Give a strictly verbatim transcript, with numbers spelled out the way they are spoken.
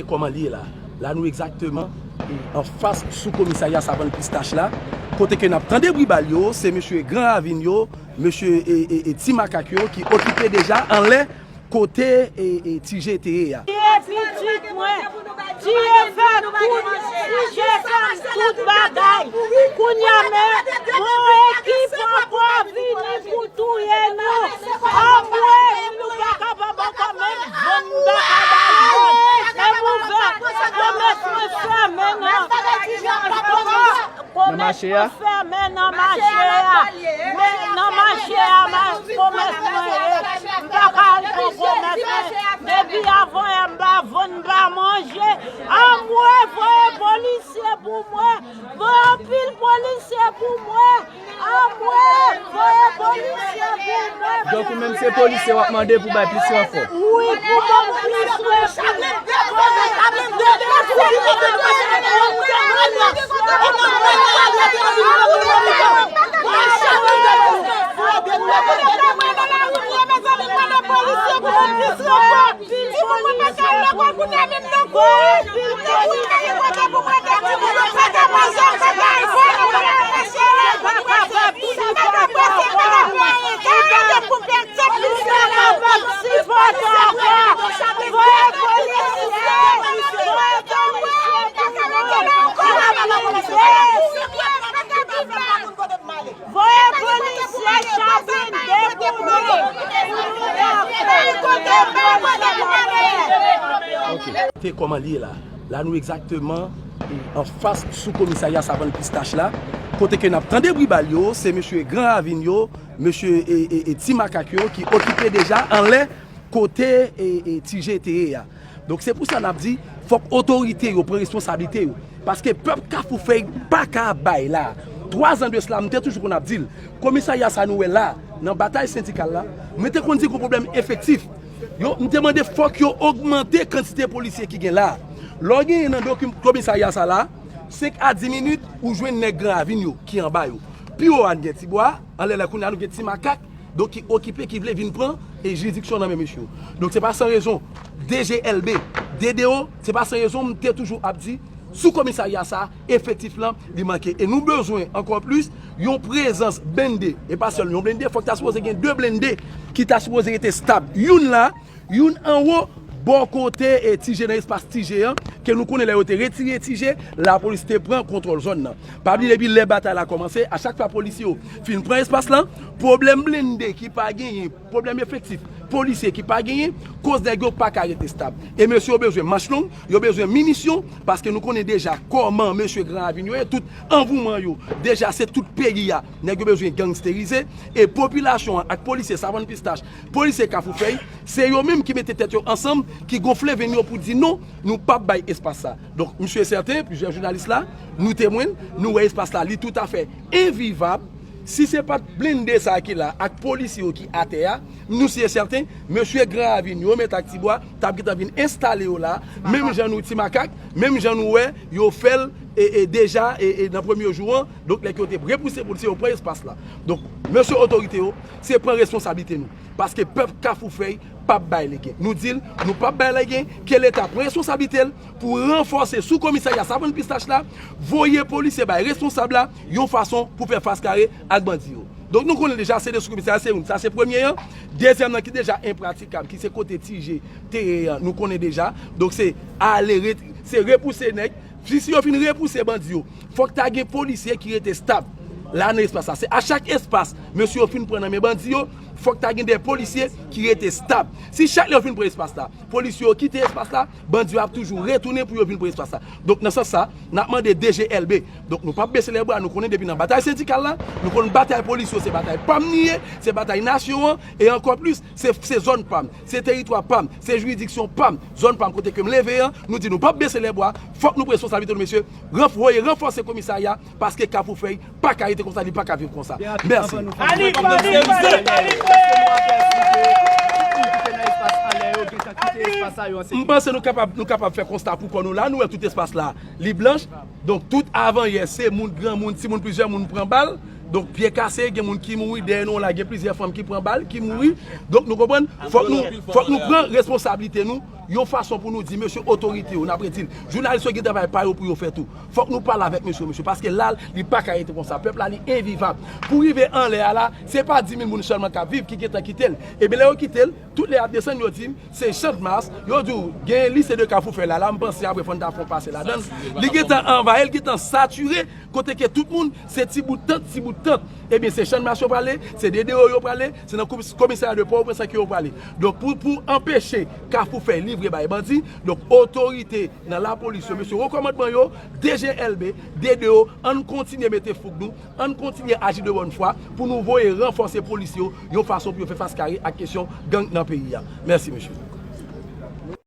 Kòman l ye la? La nou egzakteman anfas sou komisarya Savann Pistach la, kote ke n ap tande bri bal yo, se mesye Gran Ravin yo, mesye e, e, e Ti Makak yo ki okipe deja anlè kote e, e Ti Je te ye a. Tiye pitit mwen, Ti Je fè tout, Ti Je fè tout bagay. Kounye a men, yon ekip ankò vini pou touye nou. Anmwe, nou pa kapab ankò, menm vann nou pa ka bay vann. Menm ouvè, komès mwen fèmen nan. Nan mache a? Komès mwen fèmen nan mache a. Men nan mache a, ma-, komès mwen ye. M pa ka al pran komès mwen. Depi avan yè m pa vann, m pa manje. Anmwe, voye polisye pou mwen. Voye anpil polisye pou mwen. Anmwe, voye polisye pou mwen. Donk, ou menm se polisye w ap mande pou bay plis ranfò? Wi, pou ban m plis ranfò. Ti moun mwen pa ka al lekòl kounye a menm nan kou. Nan kou, pa gen kote pou mwen te di moun yo pa ka manje, pa ka al fè nan mwen al mache la. Pa ka fè piti pa ka pase, pa ka fè anyen. Gade pou pèp tèt misye la. Sipòte ankò. Voye polisye. Voye polisye. Voye polisye chapin de pou nou. Pou nou dakò. Ok. Te kòman l ye la? La nou egzakteman anfas sou komisarya Savann Pistach la, kote ke n ap tande bri bal yo, se mesye Gran Ravin yo, mesye e, e, e Ti Makak yo ki okipe deja anlè kote e, e Ti Je te ye a. Donk, se pou sa n ap di, fòk otorite yo pran responsablite yo. Paske pèp Kafou Fèy pa ka ap bay la. Twa zan de sila, m te toujou konn ap di l. Komisarya sa nou wè la, nan batay sendikal la, mwen te konn di gon pwoblèm efektif. Yo, m te mande fòk yo ogmante kantite polisye ki gen la. Lè w genyen nan dokim-, komisarya sa la, senk a dis minit, ou jwenn nèg Gran Ravin yo ki anba yo. Pi wo a, n gen Tibwa, anlè la kounye a, nou gen Ti Makak, donk ki okipe, ki vle vin pran e jiridiksyon nan men mesye yo. Donk se pa san rezon, D G L B, D D O, se pa san rezon m te toujou ap di, sou komisarya sa, efektif lan, li manke. E nou bezwen, ankò plis, yon prezans blende, e pa sèl yon blende, fòk ta sipoze gen de blende ki ta sipoze rete stab. Youn la, youn anwo, bò kote e Ti Je nan espas Ti Je an, ke nou konnen lè yo te retire Ti Je, lapolis te pran kontwòl zòn nan. Pa bliye depi lè batay la kòmanse, a chak fwa polisye yo fin pran espas lan, pwoblèm blende ki pa genyen, pwoblèm efektif polisye ki pa genyen, koz nèg yo pa ka rete stab. E mesye yo bezwen manch long, yo bezwen minisyon, paske nou konnen deja kòman mesye Gran Ravin yo ye, tout anvouman yo, deja se tout peyi a, nèg yo bezwen gangsterize, e popilasyon an ak polisye Savann Pistach, polisye Kafou Fèy, se yo menm ki mete tèt yo ansanm, ki gonfle venn yo pou di non, nou p ap bay espas sa. Donk, m si e sèten, plizyè jounalis la, nou temwen, nou wè espas la, li toutafè envivab. Si se pa t blende sa ki la ak polisye yo ki atè a, nou si e sèten, mesye Gran Ravin yo mèt ak Tibwa t ap gentan vin enstale yo la, menm jan nou Ti Makak, menm jan nou wè yo fè l e, e deja e, e nan premye jou an, donk lè ke yo te repouse polisye yo pran espas la. Donk, mesye otorite yo, se pran responsablite nou. Paske pèp Kafou Fèy p ap bay legen. Nou di l, nou p ap bay legen, ke Leta pran responsablite l pou ranfòse sou komisarya Savann Pistach la, voye polisye bay responsab la, yon fason pou fè fas kare ak bandi yo. Donk nou konnen deja se de sou komisarya, se youn. Sa se premye an. Dezyèm nan ki deja enpratikab, ki se kote Ti Je te ye an, nou konnen deja. Donk se ale, re-, se repouse nèg. Si, si yo fin repouse bandi yo, fòk ta gen polisye ki rete stab la nan espas la. Se a chak espas mesye yo fin pran nan men bandi yo, fòk ta gen de polisye ki rete stab. Si chak lè yo fin pran espas la, polisye yo kite espas la, bandi yo ap toujou retounen pou yo vin pran espas la. Donk, nan sans sa, n ap mande D G L B. Donk, nou p ap bese lè bra, nou konnen depi nan batay sendikal la, nou konn batay polisye yo, se batay pa m li ye, se batay nasyon an, e ankò plis, se, se zòn pa m, se teritwa pa m, se jiridiksyon pa m, zòn pa m kote ke m leve an, nou di nou p ap bese lè bra, fòk nou pran responsablite nou, mesye, ranf-, voye ranfòse komisarya, paske Kafou Fèy pa ka rete konsa, li pa ka viv konsa. Mèsi. M panse nou kapab, nou kapab fè konsta pou kò nou la, nou wè tout espas la, li blanch. Donk, tout avanyè, se moun, granmoun, timoun, plizyè moun pran bal. Donk, pye kase, gen moun ki mouri, dèyè nou la, gen plizyè fanm ki pran bal, ki mouri. Donk, nou konprann, fòk nou, fòk nou pran responsablite nou, yon fason pou nou di, mesye otorite yo, n ap redi l. Jounalis yo gen travay pa yo pou yo fè tou. Fòk nou pale avèk mesye, mesye, paske la, li pa ka rete konsa. Pèp la, li envivab. Pou rive anlè a la, se pa dis mil moun sèlman k ap viv, ki gentan kite l. Ebyen, lè yo kite l, tout lè y ap desann, yo di m, se Chantmas, yo di w, gen lise de Kafou Fèy la, la, m panse apre fò n ta fè yon pase ladan l. Li gentan anvayi, li gentan satire, kote ke tout moun, se ti bout tant, ti bout tant. Ebyen, se Channmas yo prale, se D D O yo prale, se nan komis-, komisarya de Pòtoprens ke yo prale. Donk, pou, pou anpeche Kafou Fèy livre bay bandi, donk, otorite nan lapolis yo, mesye wo kòmandman yo, D G L B, D D O, ann kontinye mete fouk nou, ann kontinye aji de bòn fwa pou nou voye ranfòse polis yo yon fason pou yo fè fas kare ak kesyon gang nan peyi a. Mèsi, mesye.